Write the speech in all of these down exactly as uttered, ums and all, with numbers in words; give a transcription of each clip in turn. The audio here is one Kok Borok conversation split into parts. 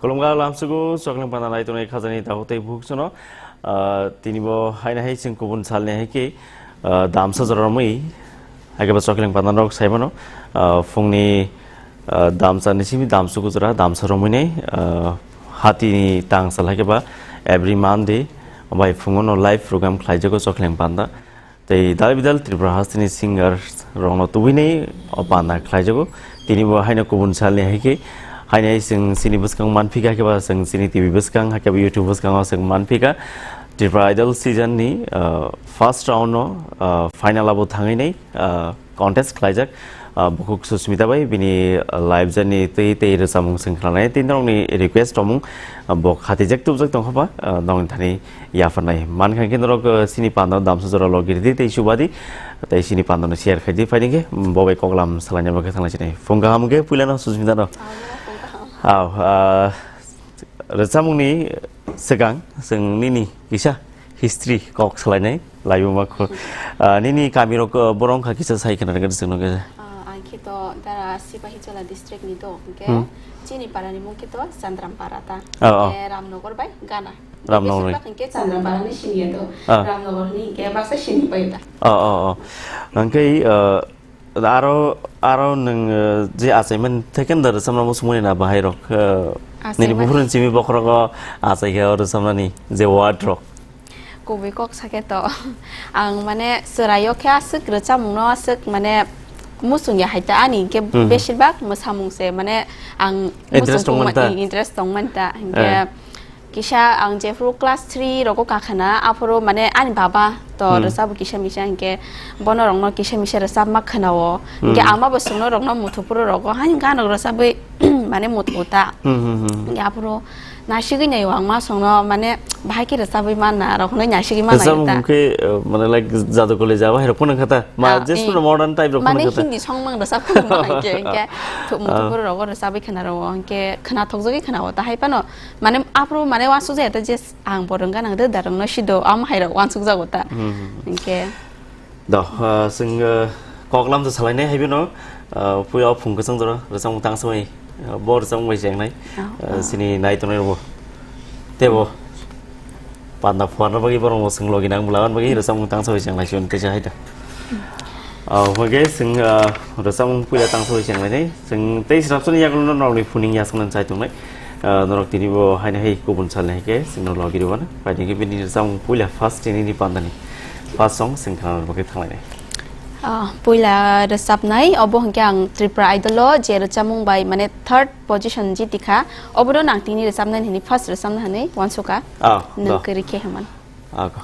Khulumkha lamsugo, Chokling Panda nai tongnai khajani tabuk tei bukhuk sono. Ah, tini bo haino hai chwng kubun salni hai khe, ah, damsa jora romwi, hai khe bo Chokling Panda nok sai mano. Ah, phungni, ah, damsa ni simi damsugo jora, damsa romwi nai, ah, hatini tangsal hai khe ba every Monday bai phungo no live program khlaijago Chokling Panda. Tei dal bidal Tripura hasteni singer rokno tubui nai o panda khlaijago. Tini bo haino kubun salni hai khe, haino hai chwng chini bwskang manphika, hai khe ba chwng chini T V bwskang, hai khe ba YouTube bwskango chwng manphika. Tripura Idol season ni, ah, first round no, ah, final abo thangwi nai, ah, contest khlaijak. Ah, bukhuk Susmita bai bini, ah, live journey tei, tei rwchapmung chwng khwnanai. Tei norokni request romung, ah, bo khatijak tubujak tongkha ba, ah, nongni thani yapharnai. Mankha khe norok, ah, chini panda damsa jora logi ridi tei subadi, tei chini panda no share khaidi. Phaidi khe, mm, bo bai koklam salaina bagwi thanglai sinai. Phung kaham khe puilano Susmita no. Aw, ah, rwchapmungni swkang chwng nini kisa history kok salainai laibuma kho. Ah, nini kamirok, ah, borok wngkha kisa sai khna rwgwdi chwngno kisa. Ah, ang khe to dara Sipahijola district ni to, hwnkhe Hmm. chini para ni mung khe to Chandram para ta. Oh, oh. Hwnkhe Ramnagar bai Gana. Ramnagar. Besibak hwnkhe Chandram para ni siniya to. Ah. Ramnagar ni hwnkhe baksa sini pai ta. Oh, oh, oh. Hwnkhe, ah, aro, aro nwng, ah, je achaimani thekenda rwchapna muchungmani na bahai rok, ah, nini Achaimani. Buphuru ni simi bokhorogo achai khe o rwchapnani je word rok. Kubui kok sakhe to. Ang mane chwraio khe aswk rwchapmungno aswk mane muchungya hai ta ani hwnkhe Hmm. besibak mwsamung se mane ang Interest muchung tongmani tongma-, ta? Interest tongmani ta. Hwnkhe Eh. kisa ang jephuru class three rogo kakhana aphuru mane ani baba to Hmm. rwchapbo kisa misa hwnkhe bono rokno kisa misa rwchapma khwnao. Hwnkhe Hmm. ang ma bo chwngno rokno muthupuru rogo hai gana rwchapwi mane muthuta. Hmm, hmm, hmm. Hwnkhe aphuru Nasigwi naio ang ma songno, mane, bahai khe rwchabwi manna, rok hwnwi nasigwi manai Rwchapmung ta. Hwnkhe, uh, mane, like, jadu kole jaba hai rok phano kha ta. Ma, Ah, je eh. Sura modern type rok Mane phano kha ta. Hindi song mang rwchap phano ma hai khe, hwnkhe, thu-, Ah. muthupuru rogo rwchabwi khna rwo, hwnkhe khna thokjagwi khna o, ta hai phano, mane, aphuru, mane, wansuk jaya ta je ang bo rwngga nang da, da rwngno sido, am hai rok wansuk jago ta. Hmm, hmm, hmm. Hwnkhe. Do, ah, chwng, ah, koklam to salainai hai bino, ah, puila o phung kwchwng jora rwchapmung tang samai, ah, bo rwchapmung bai chengnai, Oh, ah, oh. Chini nai tongnai rokbo. Teibo panda phuarna bagwi borok bo chwng logi nang bwla bagwi rwchapmung tang samai chengnai chwng teisa hai da. Ah, hwnkhe chwng, ah, rwchapmung puila tang samai chengnai nai. Chwng tei srapsani yagulo no nokni phuning yasaknani chai tongnai. Ah, norok tini bo haino hai kubun salni hai khe chwngno logi rwmano. Paithankhe bini rwchapmung puila first tini ni pandani first song chwng khna bagwi thanglainai. Ah, puila rwchapnai, obo hwnkhe ang Tripura Idol o je rwchapmung bai mane third position jitikha, obono nang tini rwchapnai hwnwi first rwchapna hwnwi uansukha. Ah, nwng do. Kwrwi khe hwnmano. Ah, go.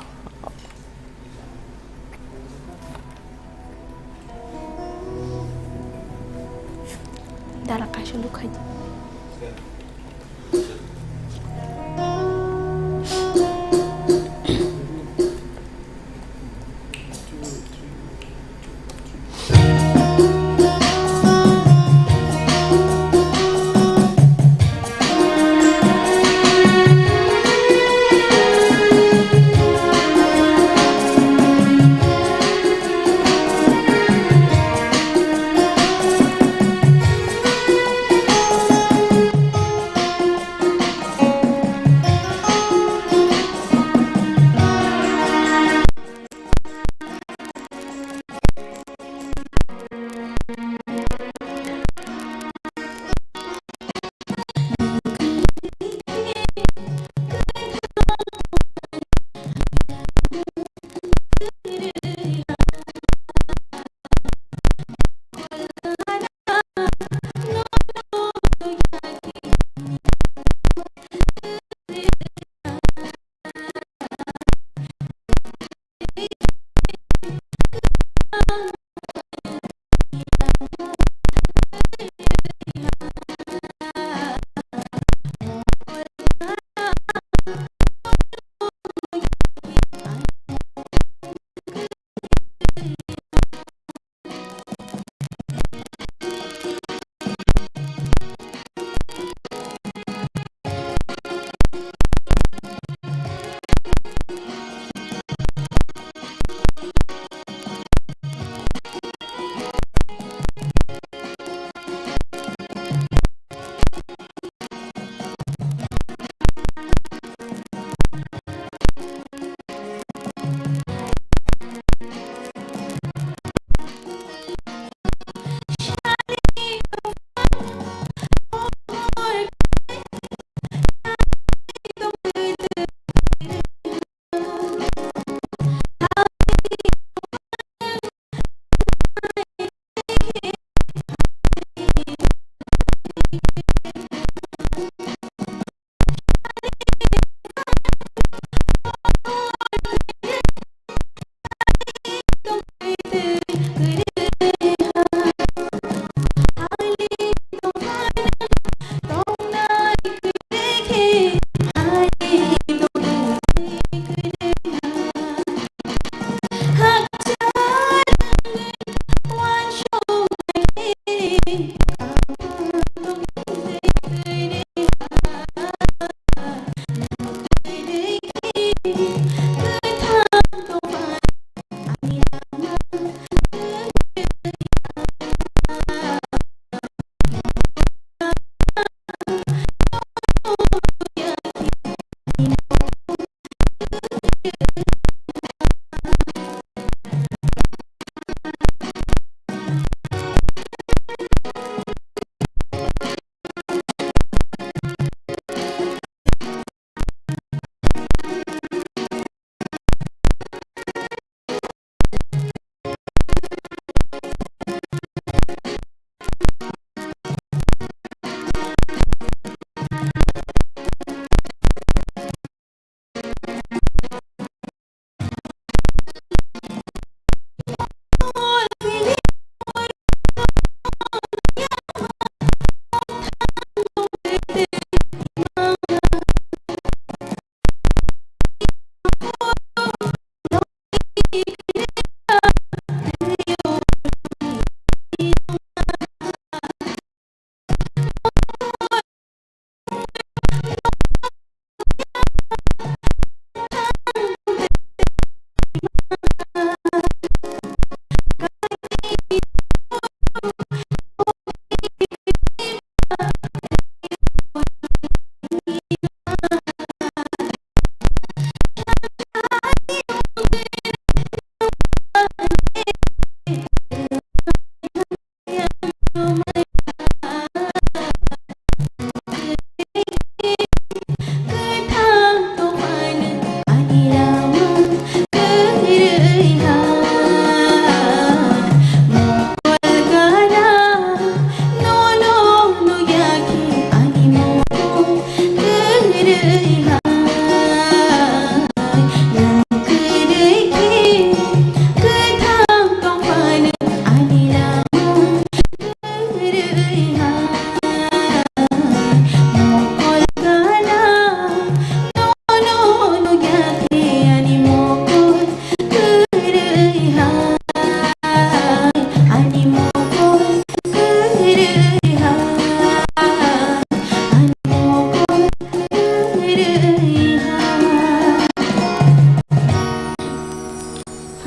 Dara kaisa lukhai di.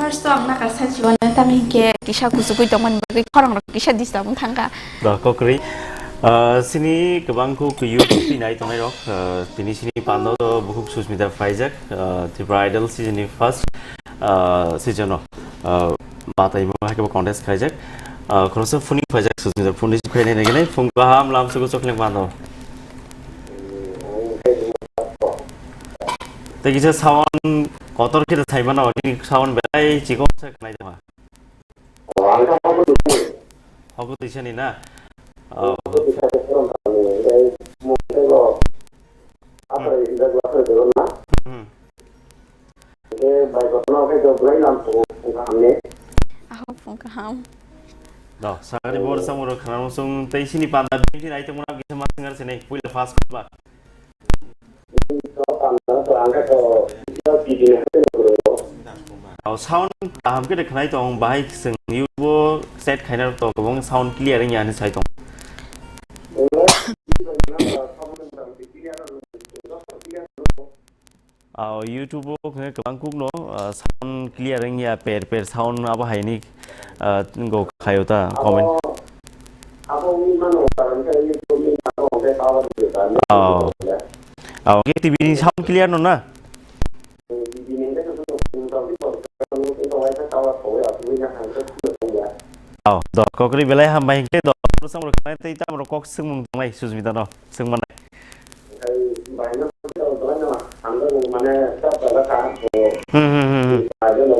First o ang nakar sansi wano, tamni hinkhe kisa kuchugwi tongmani bagwi khorang rok kisa disturb wng thangkha. Da kokri. Ah, sini kwbang kuk YouTube twi nai tongnai rok. Ah, tini sini pando to bukhuk Susmita phaijak, ah, Tripura Idol season ni first, ah, season o, ah, batai mo hai kebo contest khaijak. Ah, khoroksa phone ni phaijak Susmita, phone receive khainai nai nai phung kaham lam sugo chokleng pando. Tei kisa sound kotor khe sai mano, nini sound belai chikon sa khnai tongma. Hogo twisani na? Oh. Hmm. Aho phung kaham. Do, sakani bor samung rok khna rw song tei sini panda bini tin item rok kisa ma singar sini puila first ba. Aw, sound kaham khe de khnai tong, bahai chwng YouTube o set khaina to kwbang sound clear wngya hinwi sai tong. Aw, YouTube o khe kwbang kuk no, ah, sound clear wngya, per per sound abo hai ni, ah, go khayo ta comment. Abo wngwi mano, karon khe YouTube ni abo hwnkhe power rwdi ta, ne? Oh. Power rwdi ta. Oh, K T V ni sound clear no na? T V ni hwnkhe to motamoti power rwdi ta, waisa power rwdi ta, aswk wngya hwnkhe clear wngya. Oh, do kokri belai hambai hwnkhe do, bwsang rok khnai tei tamo rok kok swngmung tongnai Susmita no, swngmanai. Oke, bai no, belai no, ang mane, ta belai ka, Hmm, hmm, hmm, hmm. Bai no, no,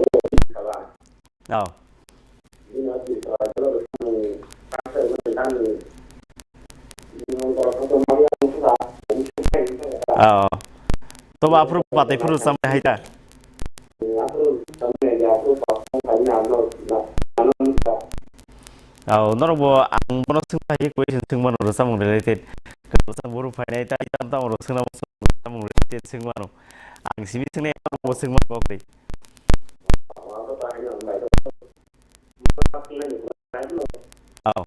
kala. Oh. Oh. To ba aphuru batai phuru samai hai ta. Oh, norok bo ang bono swngna hai question swngmano rwchapmung related. Rwchapmung buru phainai tai tam tam rwchapmung related swngmano. Ang simi swngnai bo swngmano kok tei. Aw.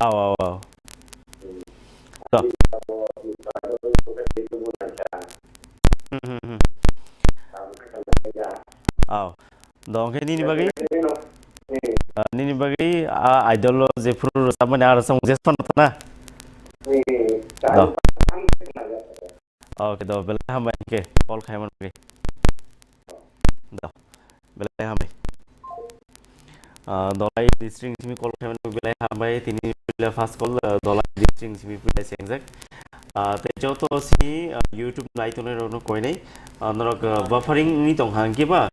Aw, aw, aw. To. Hmm, hmm, hmm. Aw. Do, hwnkhe nini bagwi? Ah, nini bagwi, ah, idol o jephuru rwchapmani, ah, rwchapmung jesphano thana? Do. Okay, do, belai hambai hingke call khaimani bagwi. Do, belai hambai. Ah, Dholai district simi call khaimani bagwi belai hambai. Tini puila first call, ah, Dholai district simi puila sengjak. Ah, tei joto sini, ah, YouTube nai tongnai rokno koinai, ah, norok, ah, buffering ni tong hang kiba,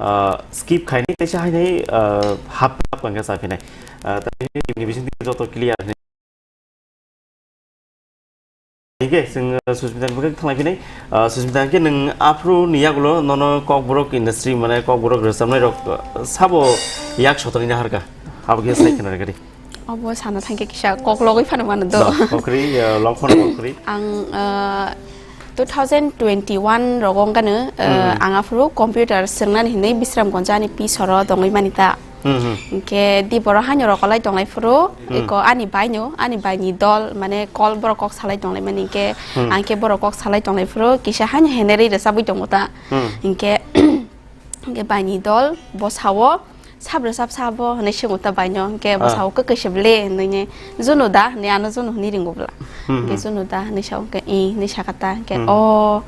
ah, skip khainai teisa hainai, ah, hap hap kangkha saphinai. Ah, tei tini bising joto clear hinai. Hingke chwng, ah, Susmita ni bagwi thanglai phinai. Ah, Susmita, hingke nwng aphuru ni yagulo nono Kokborok industry, mane Kokborok rwchapnai rok, ah, sabo yak sotoni naharka? Abo khe sai khna rwgadi. Obo sana thangkhe kisa kok logwi phano mano do. Do, kokri, ah, lok phano kokri. Ang, ah, two thousand twenty-one rogo wngkha no, ah, Hmm. ang aphuru computer swngnani hinwi Bisramganj ani pisoro tongwi mani ta. Hmm, hmm. Hingke di borok haino rokolai tonglai phuru, Hmm. eko ani baino, ani baini dol, mane kol borok kok salai tonglai mani hingke, Hmm. ang khe borok kok salai tonglai phuru, kisa haino henerwi rwchabwi tongo ta. Hmm. Hingke, hingke baini dol, bo sao, sab rwchap sabo hinwi swngo ta baino, hingke bo Ah. sao, "Kwkwi se ble?" hinwi, "Junu da?" hinwi ano Junu hinwi ringo bwla. Hmm, Hingke hmm. Junu da hinwi sao, hingke, "I," hinwi sakha ta, hingke, Hmm. "O,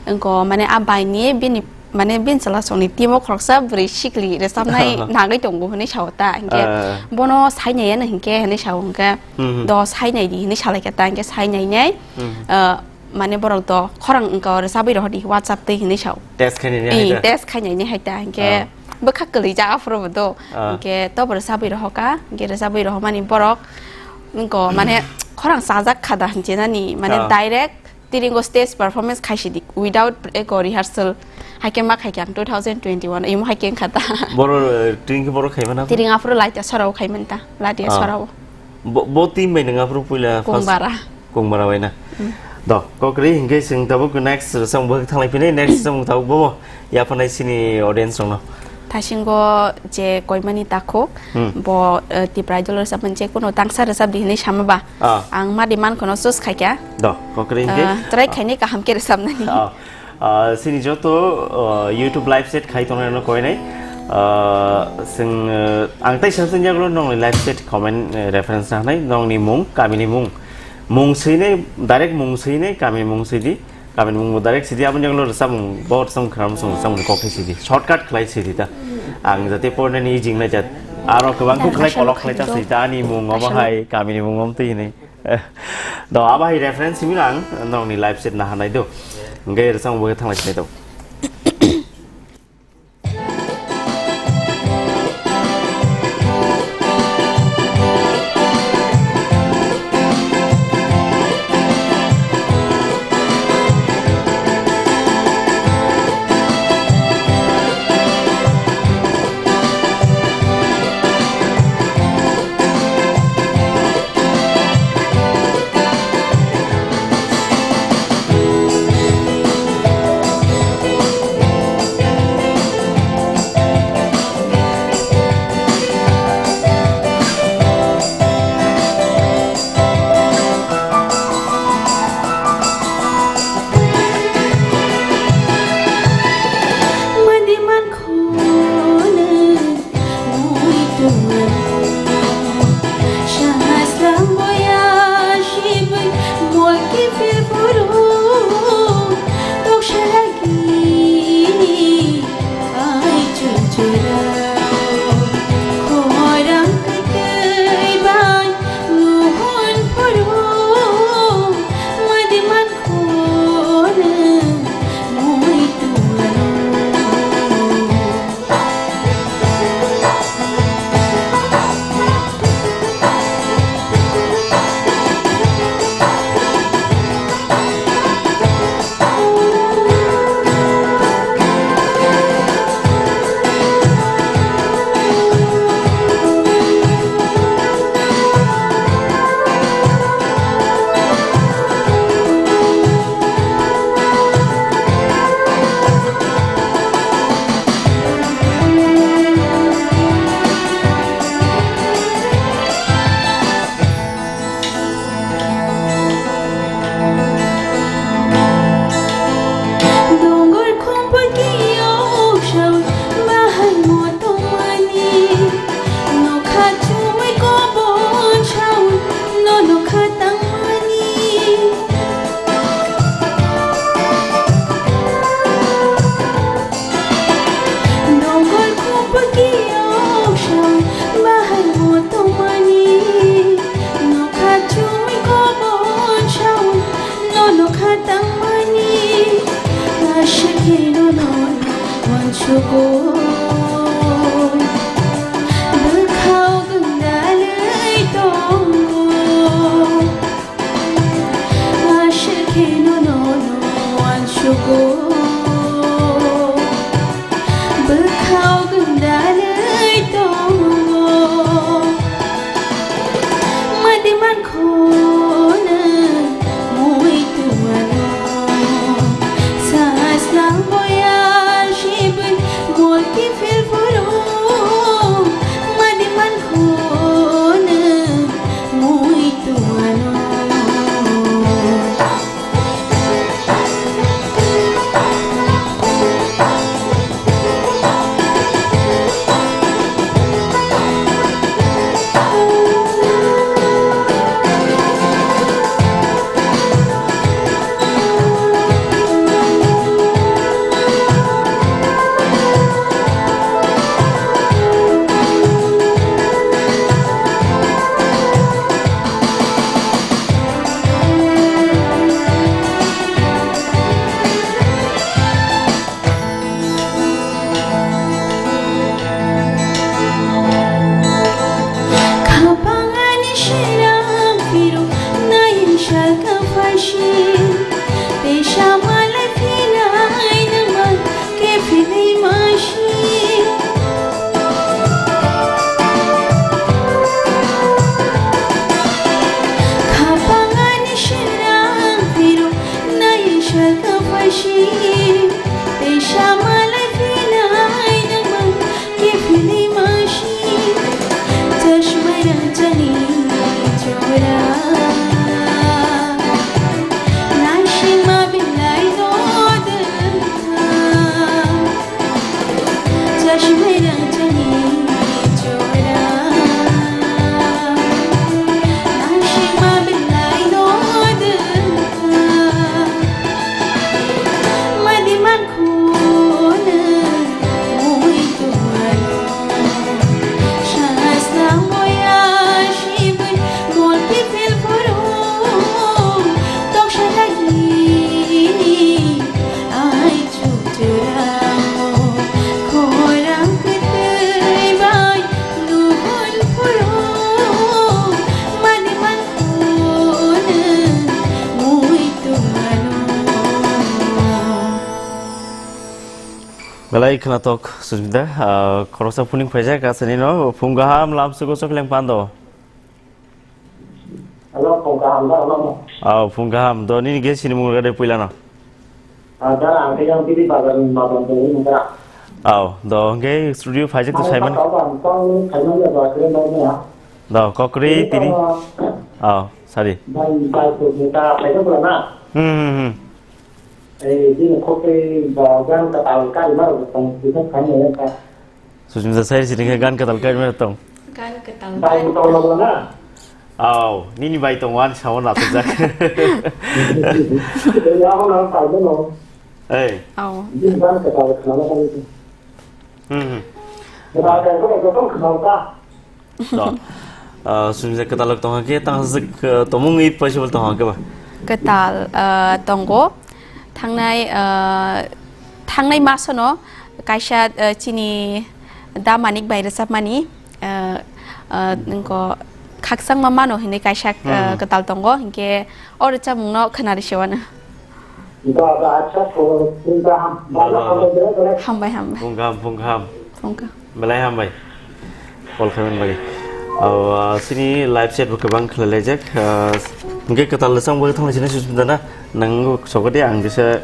wngko, mane a baini bini mane bini chwla songni team o khoroksa bwrwi sikli rwchapnai nagwi tongo hinwi sao ta, hingke Ah. bono sainai ano hinkhe hinwi sao, hingke Hmm, hmm. do sainai di hinwi salaikha ta, hingke sainai nai, Hmm. ah, mane borok do khorang wngka o rwchabwi rohor di WhatsApp twi hinwi sao. Test khainai ni Eh, hai ta? Test khainai ni hai ta, hingke Ah. bwkha kwlwi jaga phuru bo do, Ah. hingke to bo rwchabwi rohor ka, hingke rwchabwi rohor mani borok wngko mane khorang chajak kha da hinwi nani mane Ah. direct Tiringo stage performance khaisidi without eko rehearsal. Haikhe ma khaikhe ang two thousand twenty-one imo haikhe wngkha ta. Boro, eh, tiring khe boro khaimana? Tiring aphuru Latia Sorao khaimani ta, Latia Ah. Sorao. Bo, bo team bai nwng aphuru puila first Kongbara. Kongbara bai na? Hmm. Do, kokri hingke chwng tabuk next samung bo thanglai phini, next samung tabuk bo yaphanai sini audience rokno. Thasingo je koimani takhuk, Hmm. bo, eh, Tipra Idol rwchapmani je kuno tangsa rwchapdi hinwi sama ba. Ah. Ang madi mankhono choose khaikha. Do, kokri hingke? Ah, try Ah. khaini kaham khe rwchapnani. Ah. Ah, sini joto, ah, YouTube live chat khai tongnai no koinai. Ah, sing, ah, ang tai samsung jaglo nongni live chat comment, eh, reference nahnai, nongni mung, kamini mung. Mung swinai, direct mung swinai, kami mung swidi. Kamini mung bo direct swidi, aboni jaglo rwchapmung, bo rwchapmung khram song rwchapmung kok khe swidi. Shortcut khlai swidi ta. Ang jate pornani jing na jat. Aro kwbang kok khlai kolok khlai ta swidi ta, ani mung obo hai, kamini mung om twi hinwi. Do, abo hai reference simi lang, nongni live chat nahanai do. Hingke rwchapmung bo khe thanglai sinai do. Tangmani aswk khe nono uansugo, bwkhao gwndalwi tongo. Aswk khe nono uansugo, bwkhao gwndalwi tongo. Madi mankhono mui tuano, sajla boya sibui molki phil phuru. Madi mankhono mui tuano. Khapang ani sirang phiruk nain saka phaisi, tei samalai phinai nangma khe phinai masi. Khapang ani sirang phiruk nain saka phaisi, tei samalai phinai nangma khe phinai masi. Chashmai rajani chora, naisingma belai no dwngkha. Chashmai rajani chora, naisingma belai no dwngkha. Madi mankhono mui tuano, sajla boya sibui molki phil phuru, toksa dagini ai Chukchurao khorang kwtwi bai nuhun phuru, mani mankhono mui tongmano. Belai khwnathok Susmita, ah, khoroksa phuning phaijak, aswk nino phung kaham lamsugo chokleng pando. Hello, phung kaham da, hello. Aw, phung kaham. Do nini guest ni mung rwgade puilano? Ah, da, ang khe yang Bidi Bazar ni Madan Tongwi nungkha. Aw, do hwnkhe studio phaijak to Saiman. Tao bang, tao Saiman ya ba kre ba ya. Do kokri tini. Aw, sari. Bai, bai, to ta phaijak bla na. Hmm, hmm, hmm. Eh, bini khokri ba gan ka tal kari mar tong, bisa khan ya ka. Susmita sai sini khe gan kwtal kai mano tong. Gan kwtal. Bai tong lo na? Aw, nini bai tong wan sao na to jak. Ya ho na bai no. Ei. Aw. Din gan kwtal khna na bai. Hmm, hmm. Ba ga ko ko tong khna ta. To. Ah, Susmita kwtal tong khe tang sik, ah, tomung i possible tong khe ba. Kwtal, ah, tongo. Thangnai, ah, thangnai masono kaisa, ah, chini da Manik bai rwchapmani, ah, ah, nungko khakchangma mano hinwi kaisa, ah, hmm, kwtal tongo, hinkhe o rwchapmungno khwnari sewano. Ba, ba, acha, phung kaham. Ba, ba, ba, ba, ba, ba. Hambai, hambai. Phung kaham, phung kaham. Phung kaham. Belai hambai. Call khaimani bagwi. Aw, ah, chini live chat bo kwbang khlailaijak. Ah, hwnkhe kwtal rwchapmung bagwi thanglaisini Susmita na? Nang sokodi ang kisa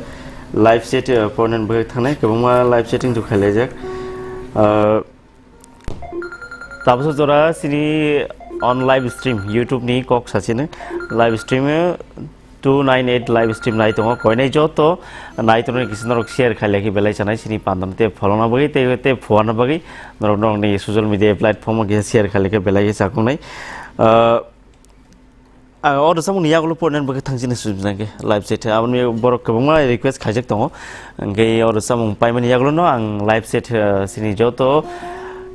live chat, ah, pornani bagwi thangnai. Kwbangma live chatting to khlailaijak. Ah, tabuksa jora chini on live stream, YouTube ni kok sachini live stream, eh, two nine eight live stream nai tongo. Koinai joto nai tongnai kisa norok share khailai khe belai chanai chini pandano tei pholongna bagwi tei, tei phuarna bagwi norok, norokni social media platform o kisa share khailai khe belai khe chaknai. Ah, ah, o rwchapmungni yagulo pornani bagwi thangchini sujak khe live chat. Aboni borok kwbangma request khaijak tongo. Hwnkhe o rwchapmung paimani yagulono ang live chat, ah, chini joto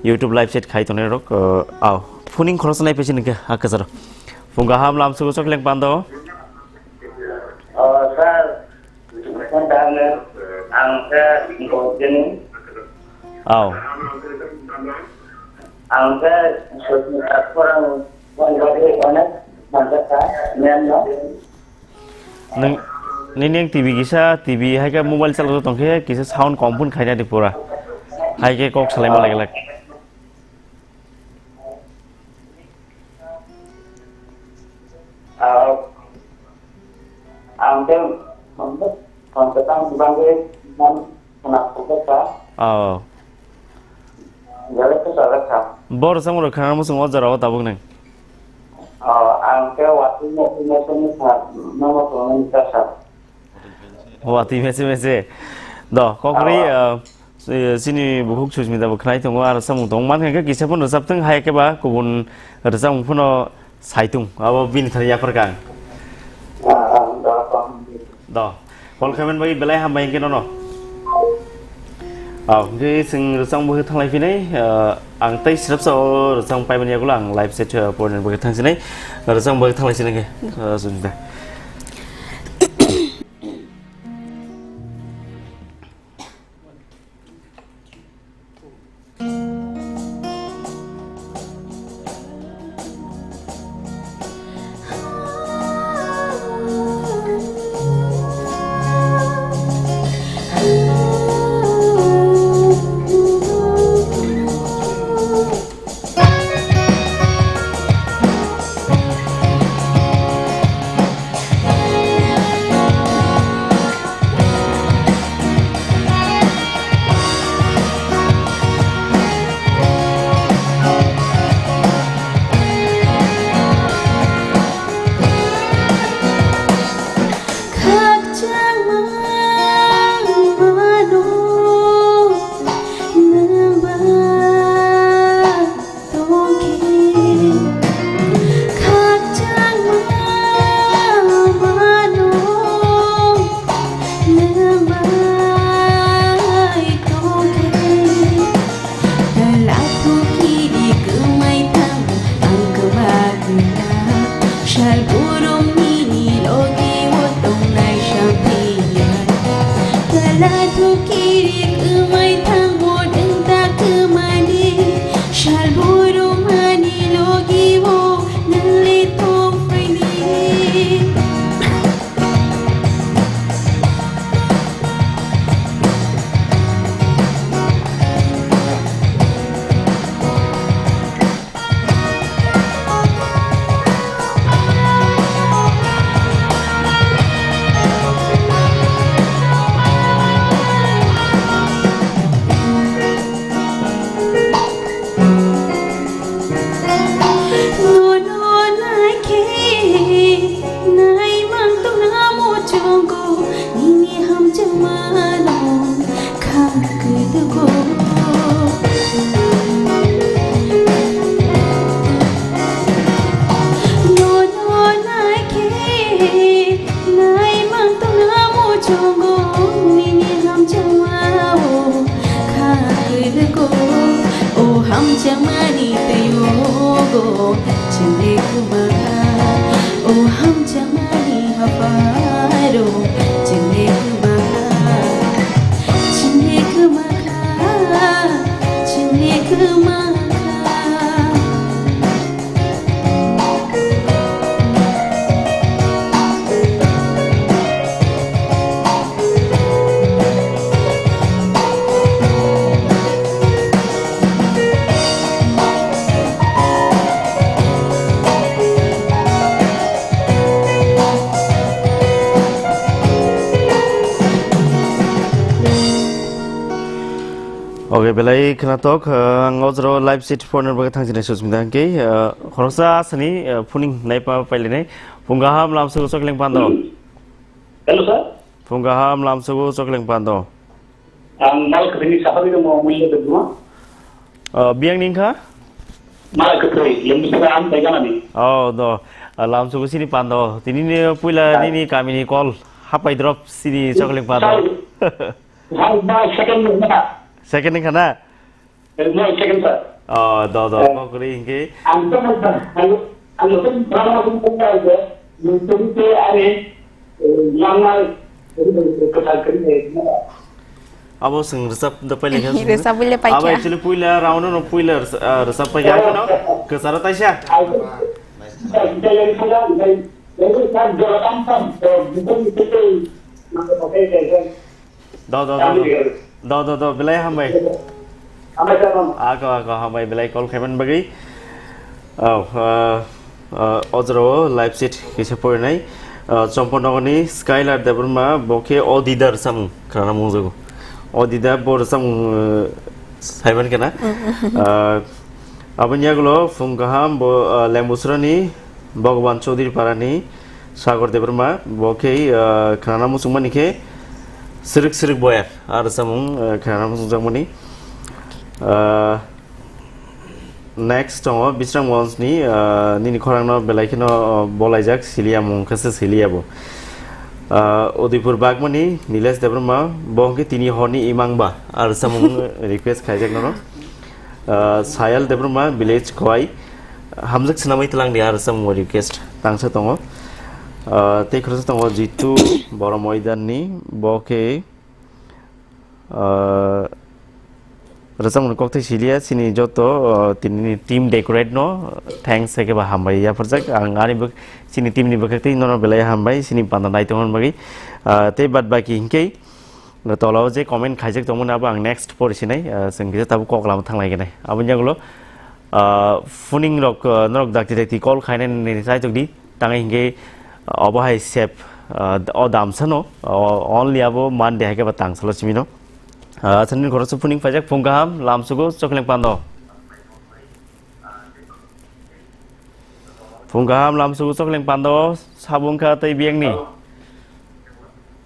YouTube live chat khai tongnai rok, ah, aw. Phuning khoroksa nai paichini khe ha kwcharo. Phung kaham lamsugo chokleng pando. Oh, sir, Aw. Ang khe Susmita khorang boni bagwi onek hamjakha, ma'am no. Nwng, nini ang T V kisa, T V hai khe mobile chalok tong khe kisa sound kom phun khaina di pura. Hai khe kok salai ma lai glak. Ah, ang khe, ang khe tang bangwi man khna kha. Oh. Jale khe jale kha. Bor samung rok khana muchung o jora o tabuk nang. Oh, ang khe watwi mese mese ni kha, nono tongwi kha sa. Watwi mese mese. Do, kokri, ah, ah, si-, sini bukhuk Susmita bo khnai tongo, aro samung tong man khe kisa phano rwchap thung, hai khe ba kubun rwchapmung phano sai thung. Abo bini thani yaphar kang. Ah, ah, do, do. Do. Call khaimani bagwi belai hambai hwnkhe nono. Ah, hwnkhe chwng rwchapmung bagwi thanglai phinai, ah, ang tei srapsa o rwchapmung paimani yagulo ang live set, ah, pornani bagwi thangsinai. Rwchapmung bagwi thanglai sinai khe, ah, Susmita. Khakchangma mano nwng ba tongkhe, khakchangma mano nwng bai tongkhe. Lathok kiri kwmai thango ang kwma kwna, sal borom nini logi o tongnai samphiya. Lathok kiri kwmai thango dengta kwmani, sal borom ani logi o nangli tongphaini. Nono naikhe naimang tongna muchungo, nini hamjakmano kha kwtwgo. Nono naikhe naimang tongna muchungo, nini hamjakmao kha kwrwgo. O hamjakmani twiyogo chwngni kwmakha, o hamjakmani hapharo chwngni kwmakha, chwngni kwmakha, chwngni kwmakha. Oke, belai khwnathok, ah, ang o jora live set phone number khe thangsinai Susmita hwnkhe, ah, khoroksa asani, ah, phuning naipa pailainai. Phung kaham lamsogo Chokleng Pando. Hello, sir. Phung kaham lamsogo Chokleng Pando. Ang mal kwthwini saharwi tongo, Mulya Debbarma. Ah, biyang ni wngkha? Mal kwthwi, Lembu Sra ang Taiganani. Oh, do. Ah, lamsogo sini Pando. Tinini puila nini kamini call hapai drop sini Chokleng Pando. Sir. Hang ba second ni na. Second ni khana? Eh, no, second, sir. Oh, do, do, eh, kok ri hingke. Ang to mo, ang, ang to mo, ang to mo, ang to mo, ang to mo, ang to mo, eh, lama, eh, kata kari, eh, na. Abo swng rwchap da pailai kha swng. Rwchap buile paikha. Abo actually puila round no puila rwchap paikha, haino kwcharo taisa. Do do do do do do do belai hambai. Ako ako hambai belai call khaiman bagwi. Oh, uh, uh, ojro live set kisa porinai. Uh, Chomponogoni Skylar Debbarma bokhe Odidar samung khana mungjago. Odida bor samung uh, saiman kana. Uh, aboni yagulo phung kaham bo uh, Lembusrani Bhagwan Chaudhary Parani Sagar Debbarma, bo khe, ah, khnana muchungmani khe Srik Srik Boyar, ar samung, ah, khnana muchungjakmani. Ah, next tongo Bisramganj ni, ah, nini khorang no belai kheno, ah, bolaijak, siliya mung khe se siliya bo. Ah, Udaipur Bagmani Nilesh Debbarma, bo hwnkhe tini horni imang ba, ar samung request khaijak nono. Ah, Sayal Debbarma, village Khowai. Hamjak swnamwi twlang di, ar samung request tangsa tongo. Ah, tei khoroksa tongo Jitu Boro Moidan ni, bo khe, ah, rwchapmung kokthai siliya, chini joto, ah, tini team decorate no thanks hai khe ba hambai yapharjak. Ang ani bwk-, chini team ni bwkhak tei nono belai hambai, chini panda nai tongmani bagwi. Ah, tei bad baki hinkhe, Tola o je comment khaijak tongmani abo ang next pori sinai, ah, chwng kisa tabuk kok lama thanglai gwnai. Aboni yagulo, ah, phuning rok, ah, norok dakti dakti call khainani chaitok di, tangwi hinkhe, ah, obo hai sep, ah, o damsano, o only abo Monday hai khe ba tangsalo simino. Ah, aswk nini khoroksa phuning phaijak phung kaham, lamsugo, chokleng pando. Phung kaham lamsugo chokleng pando, sabung kha tei biyangni. Hello.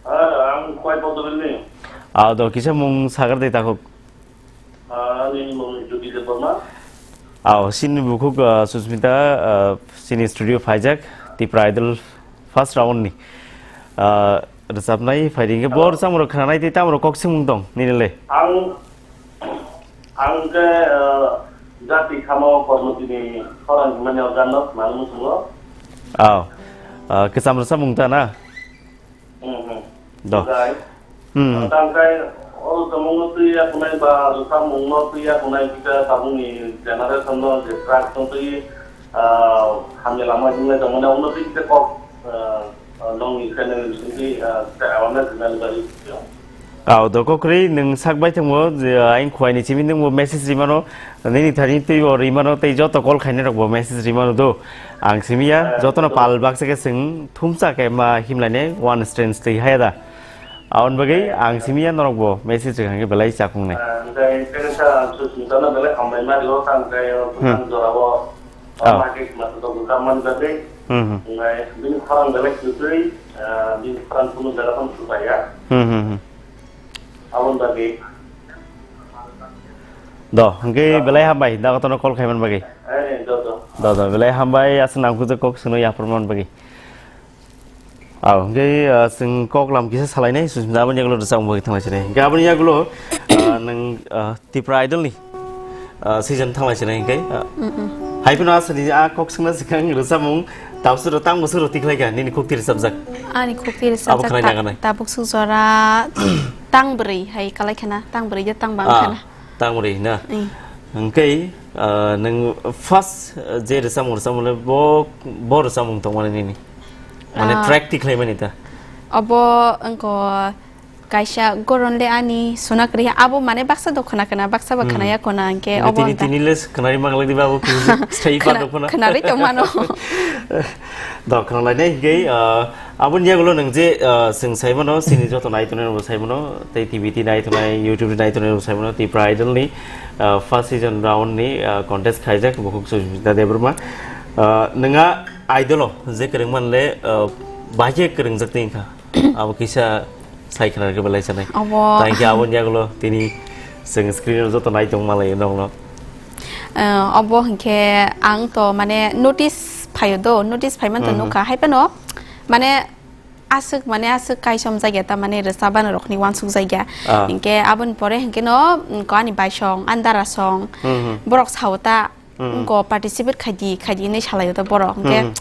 Ah, ang Khowai Potobelni. Ah, do kisa mung sagar de takhuk. Ah, nini mung Jyoti Debbarma. Ah, sini bukhuk, ah, Susmita, ah, sini studio phaijak, Tipra Idol first round ni. Ah, rwchapnai phaidi hinkhe bo rwchapmung rok khnanai tei tamo rok kok swngmung tong nini le? Ang Ang khe, eh, jati khamo kormotini khorang himani o ganno khwnani muchungo. Aw. Ah, kwcham rwchapmung ta na? Hmm, hmm. Do. Jai. Hmm. Tang khe o rwchapmung no twi ya khwnai ba rwchapmung no twi ya khwnai kisa tabukni generation no je track tong twi, ah, hamya lama himlai tongmani o no twi kisa kok, ah, Ah, nongni channel ni bisingtwi, ah, tei awareness rwnani bagwi phiyok. Aw, do kokrwi nwng sak bai thangbo je, ah, ayang Khowai ni simi nwngbo message rimano, nini thani twibo rimano tei joto call khainai rokbo message rimano do. Ang simi ya, eh, jotono do. Pal baksa khe chwng thumsa khe ma himlainai one strange twi haya da. Aboni bagwi ang simi ya norokbo message rwkha hwnkhe belai chakhungnai. Ah, hwnkhe khe sa Susmitano belai hambai ma rio, tang khe, hmm, tang jorao. Oh. Ama khe khna tong kha man jagwi. Hmm, hmm. Ngai bini khorang belai kwtwi, ah, bini khorang kunu jaga tong thupaiya. Hmm, hmm, hmm. Aboni bagwi. Do, hwnkhe belai hambai, da kotono call khaiman bagwi. Eh, do, do. Do, do, belai hambai, aswk nangkukjak kok swngno yapharman bagwi. Aw, hwnkhe, ah, chwng kok lam kisa salainai, Susmita aboni yagulo rwchapmung bagwi thanglai sinai. Hwnkhe aboni yagulo, ah, nwng, ah, Tipra Idol ni, ah, season thanglai sinai hwnkhe, ah, mm, mm, hai phano aswkni a kok swngna swkang rwchapmung tabuk swrwk tang bwswk rwtwi khlaikha nini khukti rwchapjak. Ani khukti rwchapjak abo khwnai ta-, naganai. Tabuk swk jora tang bwrwi hai kalai khana, tang bwrwi de tang bang khana. Tang bwrwi na? Mm. Hwnkhe, ah, nwng first, ah, je rwchapmung rwchapmung le bo, bo rwchapmung tongmani nini? Mane, ah, track twi khlaimani ta? Obo wngkha kaisa goron le ani suna kwrwi abo mane baksa do khna khna baksa ba, hmm, khna ya khna hwnkhe obo tini, tini le khna ri manglak diba abo khna, stay pa khna, do khna. Khna ri tong mano. Do khna lai nai hwnkhe, ah, Aboni yagulo nwng je, ah, chwng sai mano, chini joto nai tongnai rokbo sai mano, tei T V twi nai tongnai, YouTube twi nai tongnai rokbo sai mano, Tipra Idol ni, ah, first season round ni, ah, contest khaijak, bukhuk Susmita Debbarma. Ah, nwng a idol o je kwrwng man le, ah, bahai khe kwrwngjak twi wngkha. Abo kisa sai khna rwkhe belai sanai. Abo. Thank you, aboni yagulo tini chwng screen o joto nai tong malai nokno. Ah, obo hwnkhe ang to mane notice phaio do, notice phaiman to, mhm, nukha. Hai phano mane aswk mane aswk kaisom jagya ta mane rwchapani rokni uansuk jagya. Ah. Hinkhe aboni pore hinkhe no, mm, ko ani baisong, ani darasong, hmm, hmm, borok sao ta, hmm, wngko participate khaidi, khaidi hinwi salaio ta borok. Hinkhe, hmm,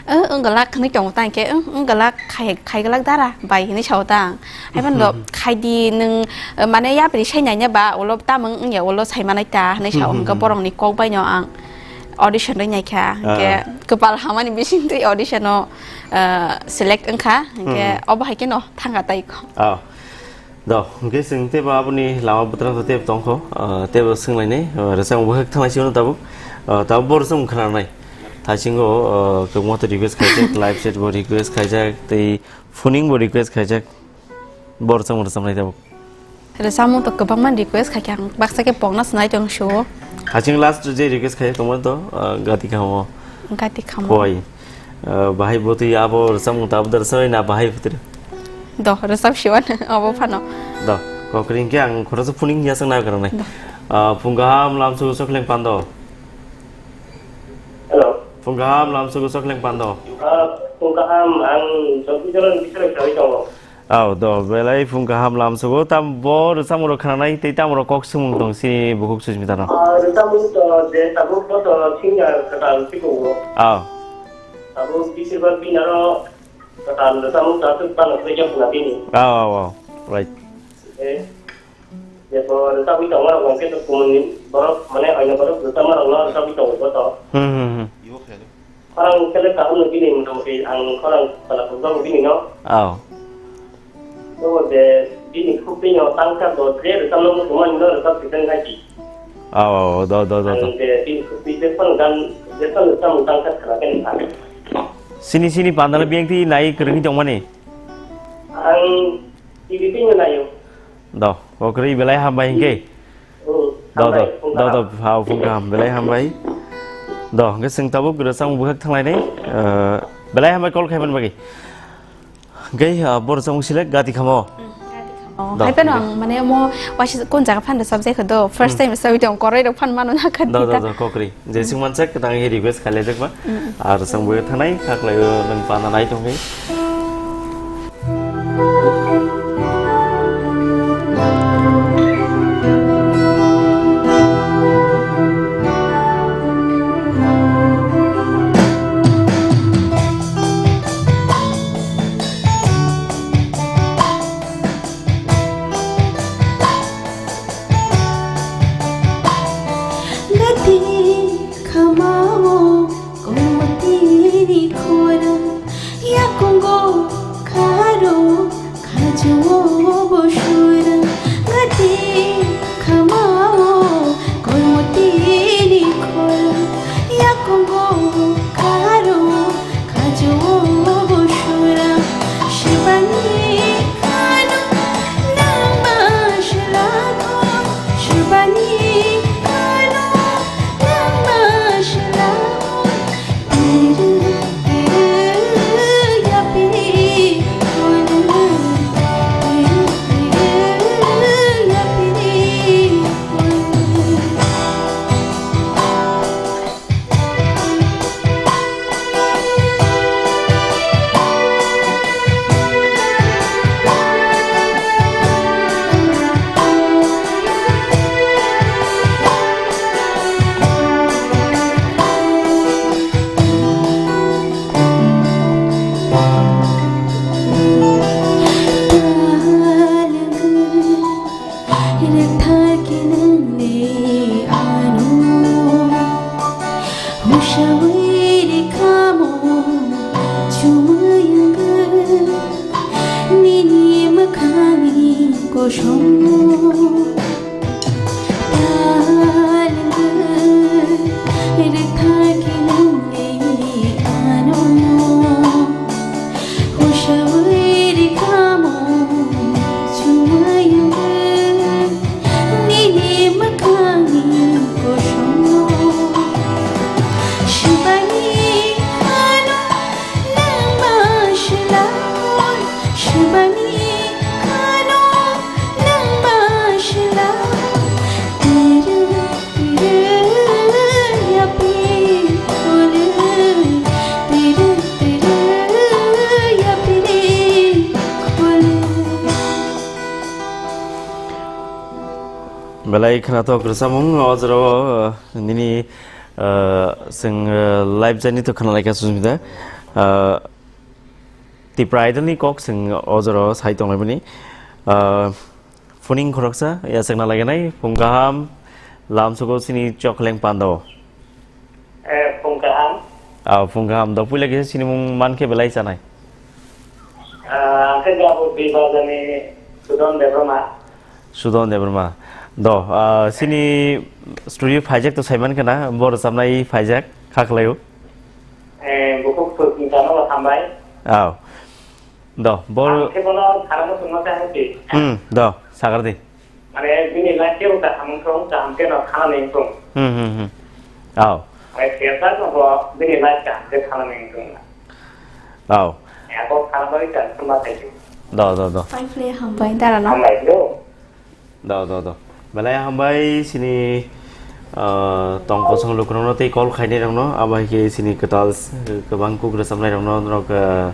"Ang wnggalak," hwnwi tongo ta, hwnkhe, "Ang wnggalak khai, khaigalak dara bai," hwnwi sao ta ang. Haiphano do, "Khaidi nwng, eh, mane yapri sai naina ba, ulo tamung wngya, ulo sai manai ta," hwnwi sao. Hmm, hmm, Hwnkhe hmm. borokni kok baino ang audition rwi naikha. Ah. Hwnkhe kwpal hamani bisingtwi audition-o, eh, select wngkha. Hwnkhe Hmm. obo hai kheno thangkha tai kho. Ah. Do, hwnkhe chwng teibo aboni lama bwtwrang teibo tongkho, ah, teibo swnglainai, ah, rwchapmung bwkhak thanglai sio tabuk, ah, tabuk bo rwchapmung khwnanai. Thaisingo, ah, kwbangma to request khaijak, live chat bo request khaijak, tei phoning bo request khaijak, bo rwchapmung rwchapnai tabuk. Rwchapmung to kwbangma request khaikha ang, baksa khe pokna swnai tong suo. Thaisingo last je request khaijak tongmani to, ah, Gati Khamo. Gati Khamo. Khoi. Ah, bahai bwtwi abo rwchapmung tabuk da rwchapnai na bahai bwtwi? Do, rwchap siwan, abo phano. Do, kokri hwnkhe ang khoroksa phoning ya swngna kwrwngnai. Do. Ah, phung kaham lamsugo Chokleng Pando. Hello. Phung kaham lamsugo Chokleng Pando. Ah, phung kaham, ang Jogdishwar ni bisalo sawi tongo. Aw, do, belai phung kaham lamsugo, tam bo rwchapmung rok khwnanai tei tamo rok kok swngmung tong si bukhuk Susmita no. Ah, rwchapmung to je tabuk bo to singer kwtal si kugo. Aw. Tabuk bisir ba binaro Kwtal rwchapmung ta aswk phano khlai khe phuna bini. Aw, aw, aw. Right. Eh, jebo rwchapwi tongo rok hwnkhe to kumun ni borok, mane, oino borok rwchapma rokno rwchapwi tongo bo to. Hmm, hmm, hmm. Khorang khe le kaham no bini, motamuti ang khorang pala phunukjago bini no. Aw. Bo je bini khuk twi no tangsa bo je rwchapno muchungmani no rwchap sijak hai di. Aw, aw, aw, do, do, do, do. Ang je bini khuk twi je phano gan, je phano rwchapmung tangsa khna khe ni sa. Sini, sini pandala biyang twi nai kwrwngwi tongmani? Ang T V twi no naio. Do, o kwrwi belai hambai hwnkhe. Hmm, Do, do, hambai, do, do, phung kaham. Ha, phung kaham, belai hambai. Do, hwnkhe chwng tabuk rwchapmung bwkhak thanglainai. Eh, belai hambai call khaimani bagwi. Hwnkhe, ah, bo rwchapmung select Gati Khamo. Hmm, Gati Khamo. Do, Hai phano hwnkhe. Ang mane mo waisa kun jaga phan rwchapjai kho do. First Hmm. time rwchapwi tong, koroi rok phan mano na kha Do, do, dita. Do, kokri. Je Hmm. sing mansak, tang hi request khailai jakma. Hmm. Ar chwng bo thanai, khaklai o nwng pana nai tongwi. Gati khamao koimotini khorang, yakungo kharo khajuo bo surang. Gati khamao koimotini khorang, yakungo kharo khajuo bo surang. Shibani khano nangma shlako, shibani khano nangma shlako. Rwktharkhe nwng le ano hushawi rwkhamo chumui wngkha nini mwkhangni kosom. Talwng rwktharkhe nwng le ano hushawi rwkhamo chumui wngkha nini mwkhangni kosom. Shibani khano nangma shlao, shibani khano nangma shlao. Belai khwnathok rwchapmung o jorao, uh, nini, uh, chwng, uh, live journey to khwnalaikha Susmita. Ah, Tipra Idol ni kok chwng o jora o sai tonglaimani. Ah, phuning khoroksa yachakna laginai, phung kaham, lamsugo chini chokleng pando. Eh, phung kaham. Ah, phung kaham. Do puila kisa sinimung mankhe belai chanai. Ah, ang khe Gabo Bibajani Sudon Debbarma. Sudon Debbarma. Do, ah, sini studio phaijak to saiman khana, bo rwchapnai phaijak, kha khlaio. Eh, bukhuk sujin chano hambai. Aw. Do, bor Ang khe bono khana muchungma khe hangsi. Hmm, do, sagar di. Mane bini life khe uta hamung thung, kaham khe no khana ning thung. Hmm, hmm, hmm. Aw. Mane siyasa no bo bini life kaham khe khana ning thung. Aw. Ako khana bai kan thuma thai. Do, do, do. Pai phle hambai dara no. Hambai do. Do, do, do. Belai hambai sini, ah, tong kosong lukurokno tei call khainai rokno, abo hai khe sini kwtal, eh, kwbang kuk rwchapnai rokno norok, ah,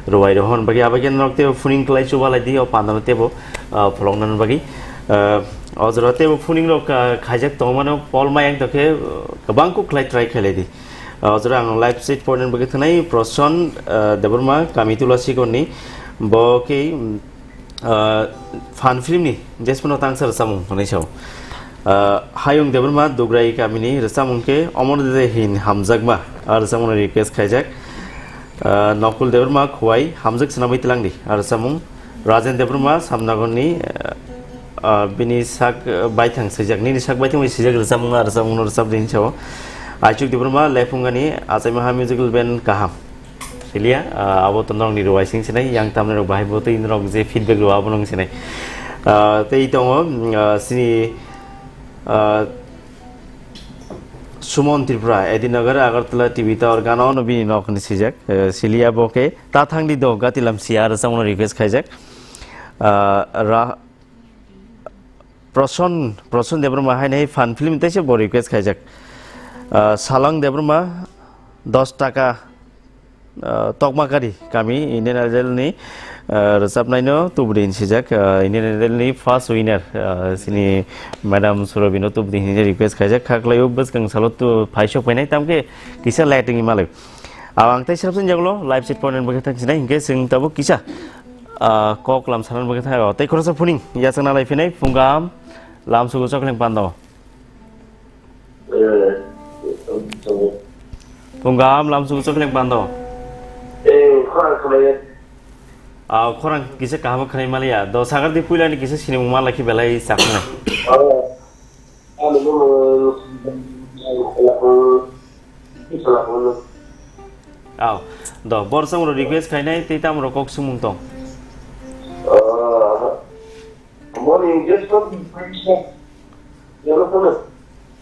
rwai rohon bagwi, abo khe norok teibo phuning klai chubalai di, o pandano teibo, ah, pholokna bagwi. Ah, o jora teibo phuning rok, ah, khaijak tongmano Paul Mayang tokhe, ah, kwbang kuk khlai try khailai di. Ah, o jora ang live street point bagwi thanai Proson, ah, Debbarma, kami Tula Sikorni, bo khe, mm, Ah, fan film ni jesphano tangsa rwchapmung hwnwi sao. Ah, Hayung Debbarma Dugrai kamini rwchapmung khe Omor Dede hin hamjakma, ah, rwchapmung request khaijak. Ah, Nokul Debbarma Khowai hamjak swnamwi twlangdi, ah, rwchapmung. Rajen Debbarma Samnagarni, ah, ah, bini sak, ah, baithang swijak, nini sak baithang bai swijak rwchapmung, ah, rwchapmung no rwchapdi hin sao. Aichuk Debbarma Lephungani achaima ha musical band kaham. Siliya, ah, abo to norokni rwai sing sinai, yang tamni rok bahai bo tei norok je feedback rw abo nung sinai. Ah, tei tongo, mm, ah, sini, ah, Sumon Tripura, Edinagar, Agartala, T V Tower, gana ono bini nok hinwi sijak. Eh, Siliya bo khe ta thangdi do gati lam siya rwchapmung request khaijak. Ah, ra-, Proson, Proson Debbarma haino hai fan film teisa bo request khaijak. Ah, Salang Debbarma dos taka, ah, Tokmakari kami Indian Idol ni, ah, rwchapnaino tubudi hinsijak, ah, Indian Idol ni first winner, ah, sini Madam Surabhi no tubudi hinwi request khaijak. Kha khlaio bwskang salo tu phaisok phainai tamkhe kisa lighting ni malai. Ang tei srapsa jagolo live set point bwkhe thang sinai hinkhe chwng tabuk kisa, ah, kok lam sanan bwkhe thang tei khoroksa phuning yachakna lai phinai phung kaham lamsugo chokleng pando. Eh, Phung kaham lamsugo chokleng pando. Eh, khorang khwlaiya. Ah, khorang kisa kaham khwnai maliya. Do sagar di puila ni kisa sinimung malai khe belai chakna. Oh. Aw, do, bor samro request khainai tei tamro kok sumung tong.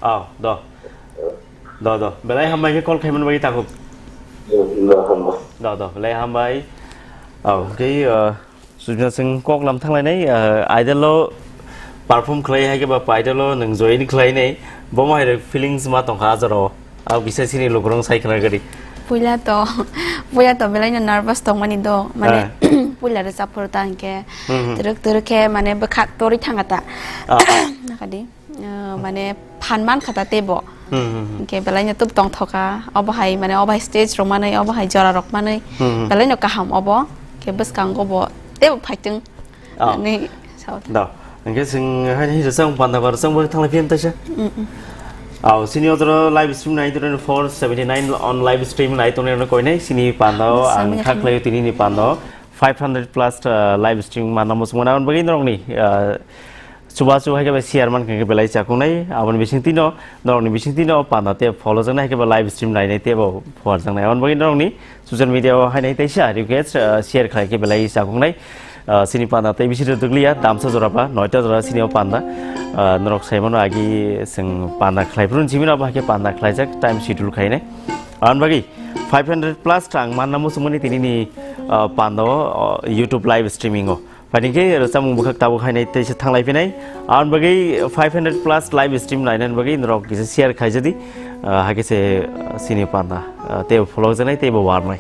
Aw, do. Do, do. Belai hambai khe call khaiman bai takhuk. Do, do, belai hambai. Aw, khe, uh, Sujna, chwng kok lam thanglainai, ah, Idol o perform khlai hai khe ba Idol o nwng join khlainai, bo ma hai rok feelings ma tongkha ah jora o? Abo kisa sini lukurok sai khna gari. Puila to, puila to belai no nervous tongmani do, mane, ah, puila rwchap phuru ta hinkhe, hmm, hmm, twrwk twrwk khe mane bwkha torwi thanga ta. Ah. Nakadi. Ah, mane phan man kha ta teibo. Hmm, hmm, hmm. Hinkhe belai no tub tong thoka. Obo hai mane obo hai stage rok manwi, obo hai jora rok manwi. Hmm, hmm. Belai no kaham obo. Khe bwskango bo teibo phaitwng. Ah. Hinwi sao ta. Da. Hinkhe chwng hai hai rwchapmung panda ba rwchapmung bai thanglai phiya taisa. Mm, mm. Aw, sini o jora live stream nai twenty-four seventy-nine on live stream nai tongnai rokno koinai sini panda o ang kha khlaio tini ni panda o five hundred plus, ah, live stream manna muchungmani aboni bagwi norokni, ah, Chubachu hai khe bai share man khe belai chakung nai, aboni bising tino, norokni bising tino panda tei follow jaknai hai khe bai live stream nainai tei bo phuar jaknai. Aboni bagwi norokni social media o hainai teisa request, ah, share khlai khe belai chakung nai. Ah, sini panda tei bisi rwdwk liya, damsa jora ba, noita jora sini o panda. Ah, norok sai mano agi chwng panda khlai phuru simi no abo hai khe panda khlaijak, time schedule khainai. Aboni bagwi five hundred plus rang manna muchungmani tini ni, ah, panda o, oh, YouTube live streaming o. Phaidi khe rwchapmung bwkhak tabuk hainai teisa thanglai phinai. Aboni bagwi five hundred plus live stream nainani bagwi norok kisa share khaijadi. Ah, hakhe se, ah, sini panda, ah, teibo follow jaknai, teibo warmai.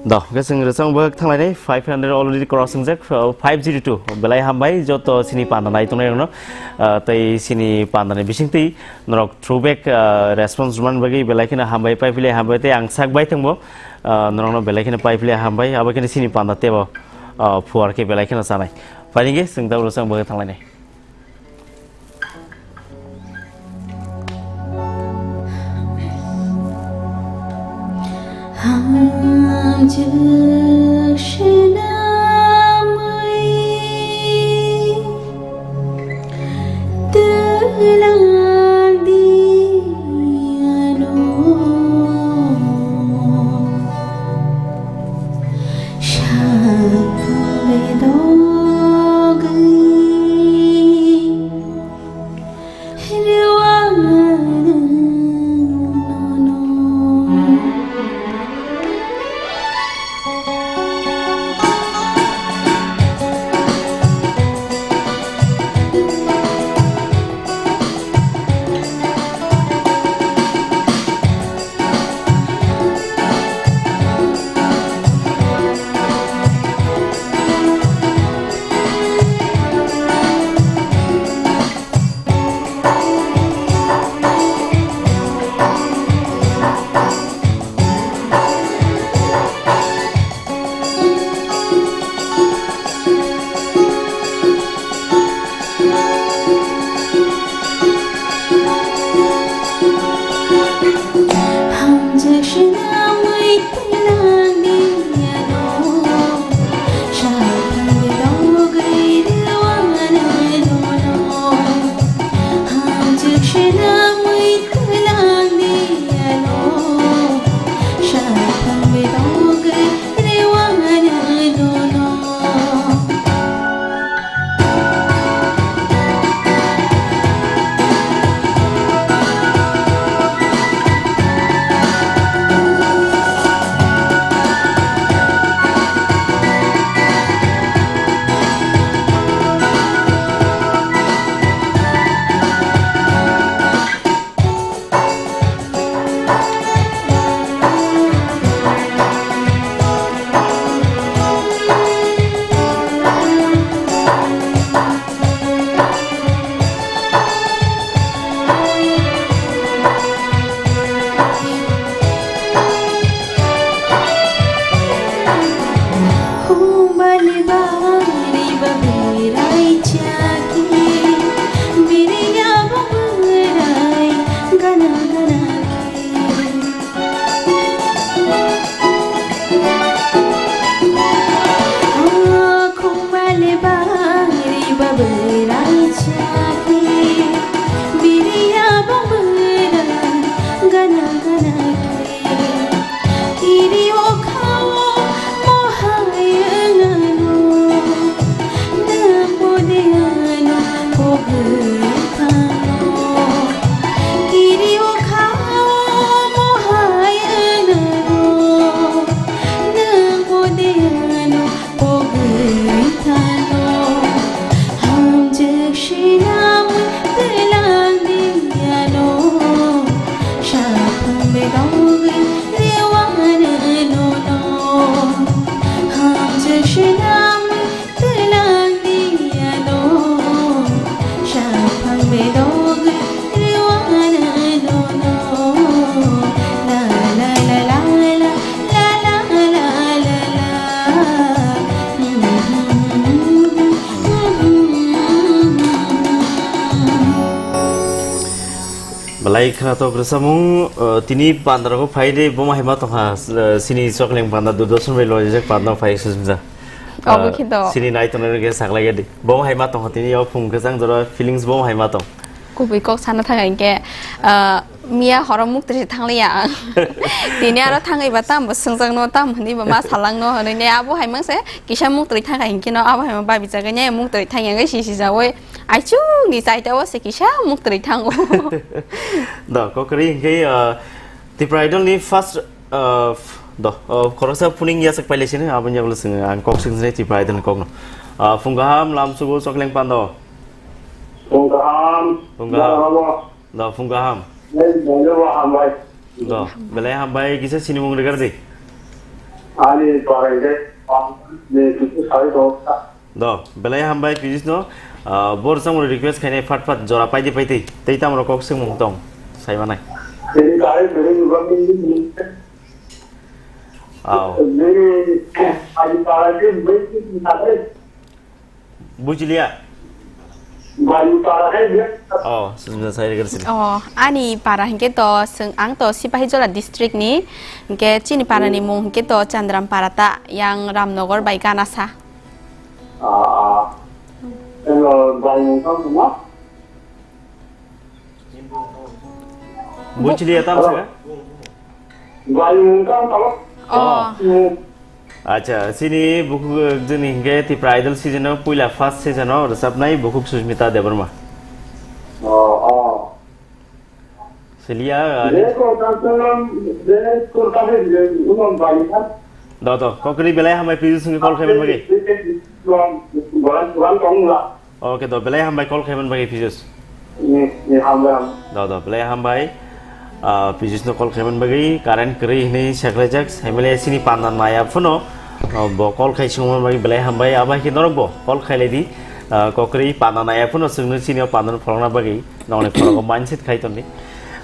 Do, hwnkhe chwng rwchapmung bwkhak thanglainai, five hundred already cross wngjak, uh, five zero two. Belai hambai joto chini panda nai tongnai rokno, uh, tei chini panda ni bisingtwi norok throwback, uh, response rwmani bagwi belai kheno hambai, paipili hambai, tei ang sak bai thangbo, uh, norokno belai kheno paipili hambai, abo kheno chini panda tebo, uh, phuar khe belai kheno chanai. Phaidi hwnkhe chwng tabuk rwchapmung bwkhak thanglainai. Hamjwk swnamwi twlang di ano. Saphang bedogwi rwang nono. Belai khwnathok rwchapmung, uh, tini pandarok phai de, bo ma hai ma tongkha, uh, chini Chokleng panda, Doordarshan bai loijak panda phai sujumjak. Obo khe do. Chini nai tongnai rok khe saklai di. Bo ma hai ma tongkha tini o phung kwchang jora feelings bo ma hai ma tong. Kubui kok sana thang hinkhe, uh, miya horo muktwi se thangliya ang. Tini aro thangwi ba tamo swngjakno, tamo hwnwi ba ma salangno hwnwi ne abo hai mangse kisa muktwi thangkha hinkhe no abo hai ma babijagwi ne muktwi thangya wngwi sisi jawi. Aichukni chaitao se kisa muktwi thango. Do, kokri hinkhe, uh, Tipra Idol ni first, uh, f-, do, uh, khoroksa phuning yachak pailai sini, aboni yagulo sini ang kok sing sini Tipra Idol ni kokno. Uh, phung kaham lamsugo Chokleng pando. Phung kaham. Phung kaham. Jara rabo. Do, phung kaham. Nai, nai, rabo hambai. Do, belai hambai kisa sinimung regar di. Ani para hwnkhe, ah, ni kisu sai do. Do, belai hambai Piyush no, ah, bo rwchapmung request khainai phat phat jora paidi paidi. Tei tamo rok kok swngmung tong, sai manai. Tini kare bere ni bang ni ni. Aw. Bere, ani para ke bere ni. Bujilia. Bari para hai dia. Oh, Sujimita sai regar sini. Oh, ani para hingke to seng ang to Sipahijola district ni, hingke chini para ni mung hingke to Chandram para ta yang Ramnogor bai Ganasa. Ah, ah. Hello, bari mung tong ma? Bujilia tam saka? Bari mung tong ma? Oh. Acha, sini buku jeni hingke Tipra Idol season o puila first season o rwchapnai bukhuk Susmita Debbarma. Oh, oh. Selia, ah, je ko ta ko je ko ta he je uno bari ha. Do, do, kokri belai hambai Piyush sungke call khaiman bagi. Wan, wan, wan, wan, wan, wan. Okay, do, belai hambai call khaiman bagwi Piyush. Ni, ni hambai, hambai. Do, do, belai hambai. Ah, Piyush no call khaiman bagwi current kwrwi hinwi seklaijak, saimale sini panda naya phano, ah, bo call khai sungman bagwi belai hambai, abo hai khe norok bo call khailai di. Ah, kokrwi panda naya phano chwngno sini o panda no pholokna bagwi nokni phorogo mindset khai tongdi.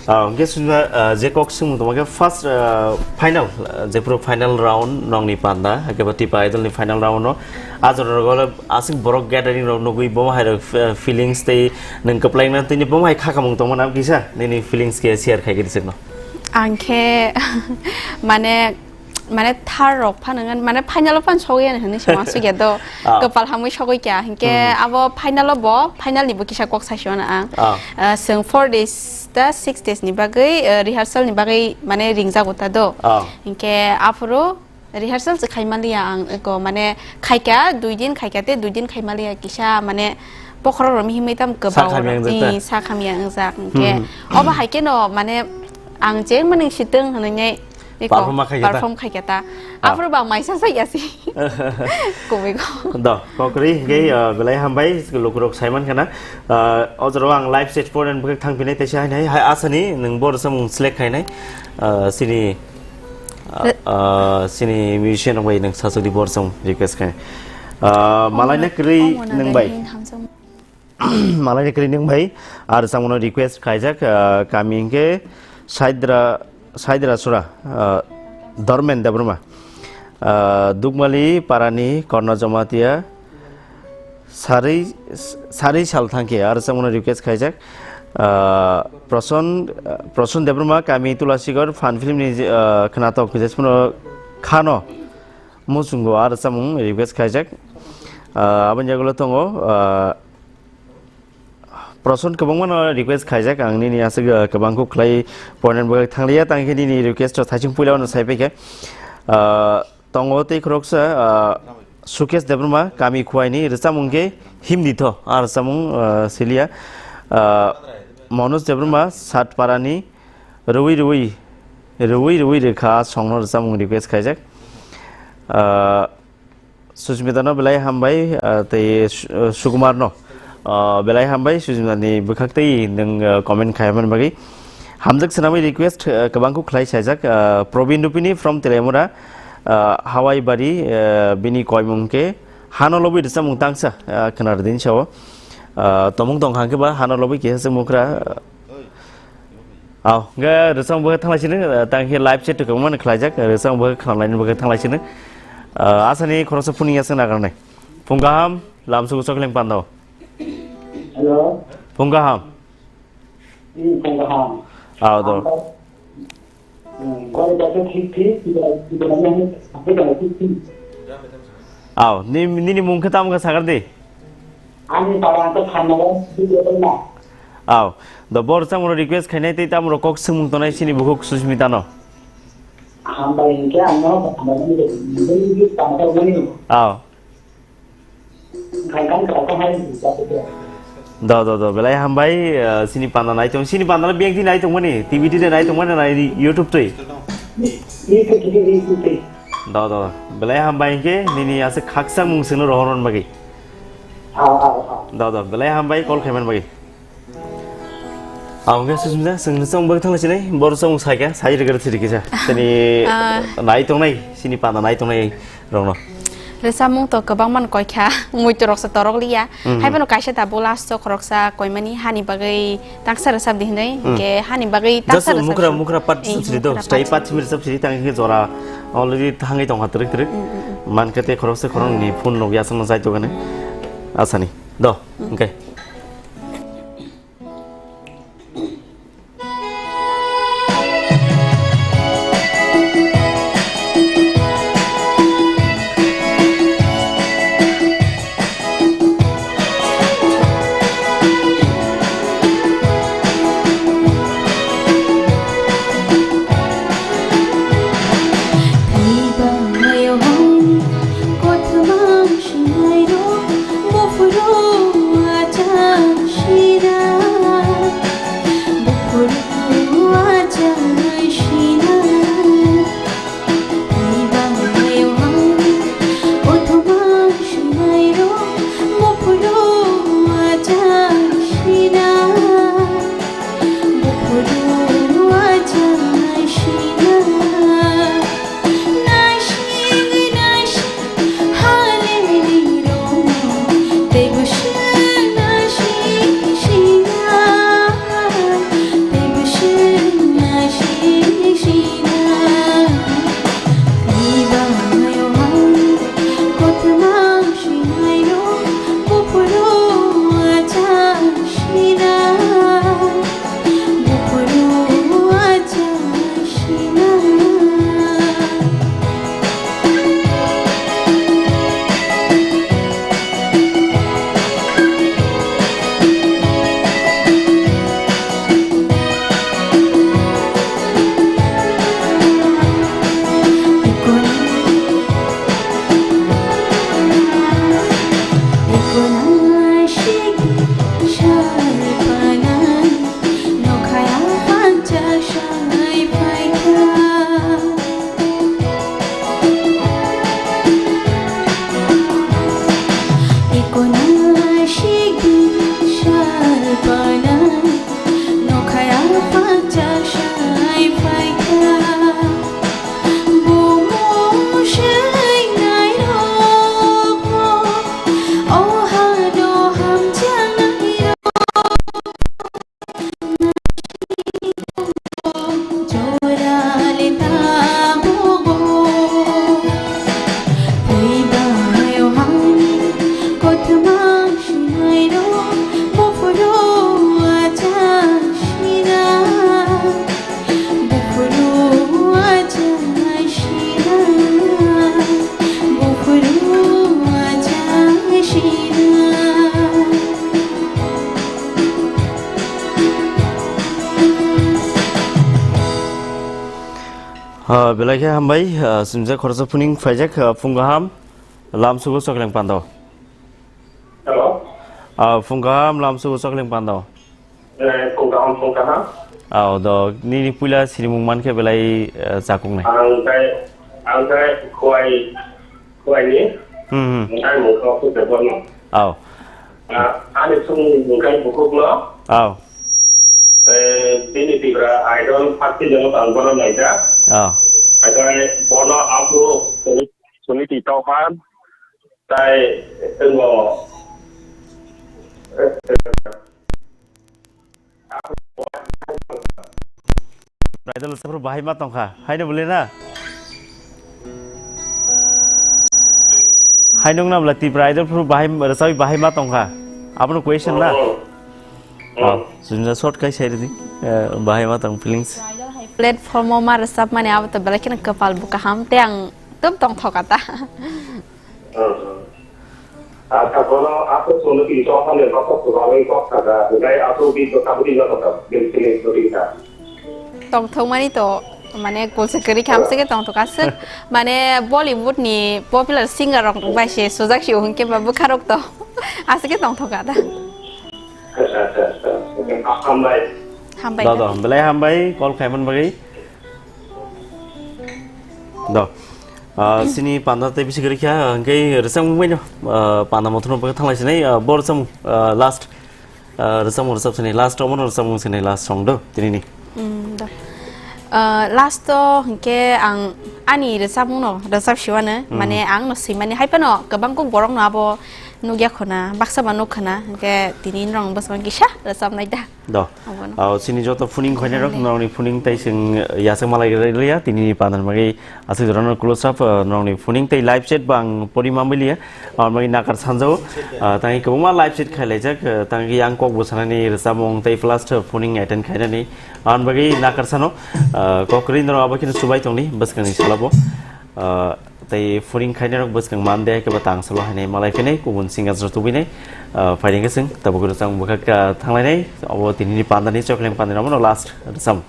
Ah, hwnkhe sujima, ah, je kok swngmung tongma khe first, ah, final, ah, jephuru final round nokni panda, hakhe bo Tipra Idol ni final round no. Ah, jorao aswk borok gathering rok nugwi bomo hai rok, eh, feelings tei nwng kwplaina tini bomo hai khakamung tongmani kisa nini feelings khe share khai khe sino. Ang khe mane, mane thar rok phano ngan, mane final o phano sogwi ani hinwi se uansuk ya do. Ah. Kwpal hamwi sogwi kya hinkhe hmm, abo final o bo, final ni bo kisa kok sai sio na ang. Ah. Eh, chwng four days ta six days ni bagwi, eh, rehearsal ni bagwi mane ringjago ta do. Ah. Hinkhe aphuru rehearsal se khai maliya ang eko, mane khaikha dui din khaikha tei dui din khai maliya kisa, mane bokhorok rok mihimwi tam kwbang sa khamya wngjak ta? Ih, sa khamya wngjak. Hwnkhe hmm, obo hai khe no, mane ang je mani sitwng hwnwi nai eko perform ma khaikha ta? Perform khaikha ta. Ah. Aphuru bang maisa sa yasi. Kubui ko. Do, kokri hwnkhe, uh, belai hambai, lukurok saiman khana. Uh, o jorao ang live stage four and bwkhak thangphinai teisa hai nai, hai asani nwng bo rwchapmung select khainai. Uh, sini Ah, ah, sini musician rok bai nwng sasok di bor song request khai. Ah, malaina kwrwi nwng bai. Malaina kwrwi nwng bai. Ar samungno request khaijak, ah, kami hwnkhe Saidra, Saidra Sura, ah, Dormen Debbarma. Ah, Dukmali Parani Korno Jamatia. Sari, sari sal thangkhe, aro chakmano request khaijak. Ah, Proson, ah, Proson Debbarma, kami Tulasigor, fan film ni, ah, khwnatok, jesmano khano muchungo, aro chamung request khaijak. Ah, aboni yagulo tongo, ah, Proson kwbangmano request khaijak, ang nini aswk, ah, kwbang kuk khlai poinani bagwi thangliya, tangkhe nini request o thaising puila ono sai paikha. Ah, Tongo tei khoroksa, ah, Sukesh Debbarma, kami Khuaini, rwchapmung khe Himdi Tho, ah, rwchapmung, ah, siliya. Ah, Manoj Debbarma, Satparani, Rwi Rwi, Rwi Rwi Rwkha, ah songno rwchapmung request khaijak. Ah, Susmita no belai hambai, ah, tei Su-, ah, Sukumar no, ah, belai hambai, Susmita ni bwkhak tei nwng, ah, comment khaimani bagwi. Hamjak swnamwi request, ah, kwbang kuk khlai saijak, ah, Probin Rupini from Telaimura, ah, Hawai Bari, ah, bini koimung khe Hano Lobwi rwchapmung tangsa, ah, khwna rwdi sao. Ah, tomung tong hang khe ba Hano Lobwi kisa se mukra, ah, aw, ga rwchapmung bwkha thanglai sini, ah, tang khe live chat kwbangma khlaijak, rwchapmung bwkha khnalaini bwkha thanglai sini. Ah, asani khoroksa phunui ya se nagarnai. Phung kaham, lamsugo chokling pandao. Hello. Phung kaham. Hmm, phung kaham. Aw, do. Hmm, gori da to thik thik, tidak, tidak, tidak, tidak, tidak, tidak. Aw, ni, nini mung khe tamo khe sakar di? Ani para to khamao, tidak, tidak. Aw, do bor chamro request khainai tei tamro kok swngmung tonai sini bukhuk Susmita no. Hambai hingke ang no hambai ni, ni, ni, ni, tamo mani. Aw. Kangkang kangkang hai. Do, do, do, belai hambai, eh, sini panda nai tong, sini panda biyang di nai tong mani, T V di nai tong mani, nai di YouTube twi. Ni, ni, ni, ni, ni. Do, do, belai hambai ke, nini ase khaksa mung sino rohon bagwi. Aw, aw, aw. Do, do, belai hambai call khaiman bagwi. Ang khe Susmita, chwng rwchapmung bagwi thangna sinai, bo rwchapmung saikha, sai rwgwrwk thwirwkisa. Chini, ah, nai tongnai, chini panda nai tongnai rokno. Rwchapmung to kwbangma koi kha, muitu rok se torok liya. Mhm. Hai phano kaisa tabuk last o khoroksa koimani hani bagwi tangsa rwchap di hinwi, mhm, hwnkhe hani bagwi just tangsa rwchap mukra, song. Mukra part eh, siri do, mukra stay part. Part siri rwchap siri tang khe jora already thangwi tongkha twrwk twrwk. Mm, mm, mm. Mankhe tei khoroksa khoroknwi phone rok yasakno jai tongani asani. Do, mm, hwnkhe. Sinai ro buphuru achang sina, buphuru achang sina. Tei banglaio ang kothoma sinai ro buphuru achang sina, buphuru achang sina. Ah, belai khe hambai, ah, sumjak khoroksa phuning phaijak, ah, phung kaham, lamsugo chokleng pando. Hello. Ah, phung kaham, lamsugo chokleng pando. Eh, phung kaham, phung kaham. Ah, do, nini puila sinimung mankhe belai, eh, chakung nai. Ang tai, ang tai Khowai, Khowai ni. Hmm, hmm. Ang mung kha Khowai Borno. Ah. Ah, ani sung mung kha bukhuk no. Ah. Eh, bini Tipra Idol first season o ang bono naijak. Ah. Agai bono apu Suniti Chauhan, tai tengbo, eh, Idol saphuru bahai ma tongkha, haino bole na? Haino wngna bwla Tipra Idol phuru bahai, rwchapwi bahai ma tongkha? Abono question na? Oh. Oh, sujna short kai sai ridi. Eh, bahai ma tong feelings. Platform o ma rwchapmani abo to belai kheno kwpal bo kaham, tei ang tum tongthoka ta. Acha, bono aswk chwngno tini chongtham le bwswk kwbangwi kok saja, hwnkhai aswk bini bwsa bwrwino kwtal, bini feelings no tini kha. Tongthokmani to, mane, kulse kwrwi kha, amswk khe tongthok aswk, mane, Bollywood ni popular singer rok bai se sujak sio hwnkhe ba bwkha rok to aswk khe tongthok kha da. Acha, acha, acha. Hambai. Hambai. Do, do, belai hambai, call khaimani bagwi. Do. Ah, sini panda tei bisi kwrwi kha, hwnkhe rwchapmung bai no, ah, panda mothorno bagwi thanglai sinai, ah, bo rwchapmung, ah, last. Ah, rwchapmung rwchap sini last omono rwchapmung sini last song do tinini. Mm, do. Ah, last o hinkhe ang ani rwchapmungno rwchap siwano, Hmm. mane ang no swimani hai phano kwbang kuk borok no abo nukya khuna, baksa ba nuk khuna, hinkhe tini norok bwswk kisa rwchapnai da. Do. Abono. Ah, sini joto phuning khoinai rok, Nai. norokni phuning tai chwng yachak malai liya, tinini pandan bagwi aswk jorano close up, ah, norokni phuning tei live chat bo ang pori mamliya. Aro bagwi nakar sanjao, ah, tangwi kwbangma live chat khailaijak, ah, tangwi yang kok bwsanani rwchapmung tei plus phuning attend khainani. Aro bagwi nakar sano, ah, kok kwrwi norok abo kheno chubai tongdi bwskangni salabo. Ah, tei phuning khainairok bwskang mande kebo tang salo hainai malai phinai kubun singers rok tubinai, ah, phaidi hwnkhe chwng tabuk rwchapmung bwkha, ah, thanglainai. Obo tinini pandani chokleng pandani omono last rwchapmung.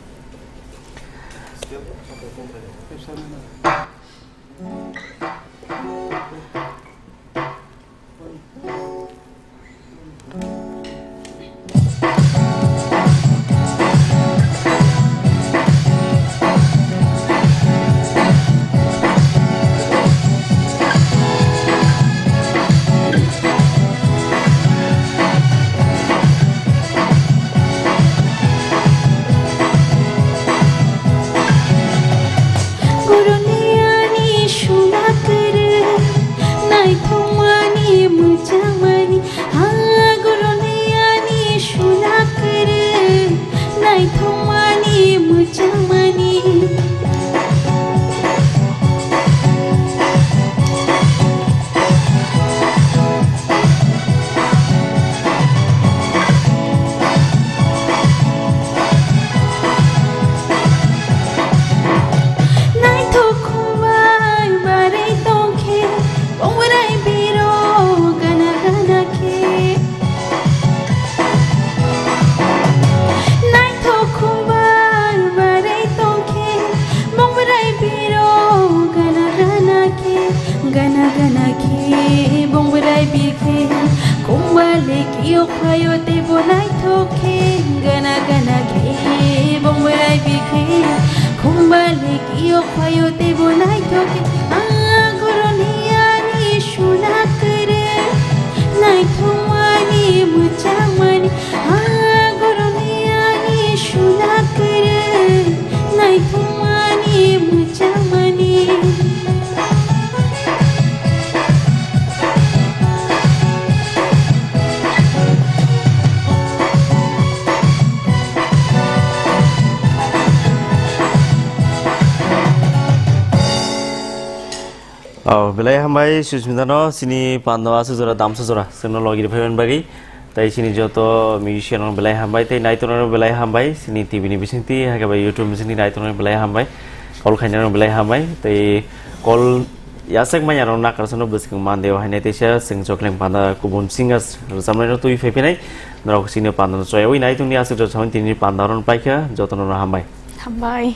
Guruni ani suna kwrwi, naithokmani mwchangmani, ha, guruni ani suna kwrwi, naithokmani mwchangmani. Naithok khumbai barwi tongkhe, bongrai biro gana gana khe. Naithok khumbai barwi tongkhe, bongrai biro gana gana khe, gana gana khe, bongrai bikhe, khumba leki yok phaio teibo naithok khe, gana gana khe, bongrai bikhe, khumba leki yok phaio teibo naithok khe, ah, guruni ani suna kwrwi, naithokmani mwchangmani, ah, guruni ani suna kwrwi, naithokmani mwchangmani. Oh, belai hambai Susmita no, sini pando aswk jora, damsa jora, chwngno logi rw phaimani bagwi. Tai sini joto musician rok belai hambai, tei naitok rok belai hambai, sini T V ni bisingtwi, hai khe bai YouTube bisingtwi naitok rok belai hambai, call khainai rok belai hambai, tei call yasek manya rok nakar sano bwskang mande o hainai teisa chwng chokleng panda kubun singers rwchapnai rok twi phai phinai, norok sini panda no choyawi naitok ni aswk jora samani tini panda rok paikha, joto no hambai. Hambai.